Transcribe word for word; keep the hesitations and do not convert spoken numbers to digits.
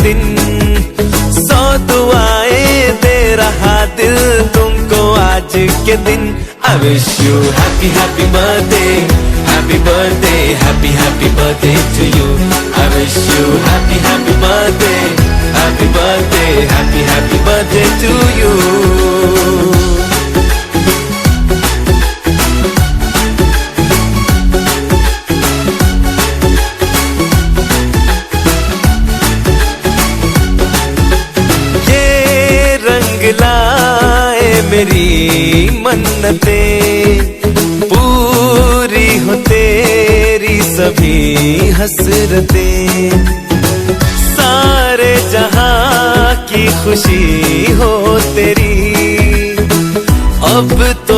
दिन, सौ दुआएं दे रहा दिल तुमको आज के दिन। I wish you happy, happy birthday, happy birthday, happy, happy birthday to you. I wish you happy, happy birthday, happy birthday, happy, happy birthday to you. ये रंग लाए मेरी मन्नतें, पूरी हो तेरी सभी हसरतें। सारे जहां की खुशी हो तेरी, अब तो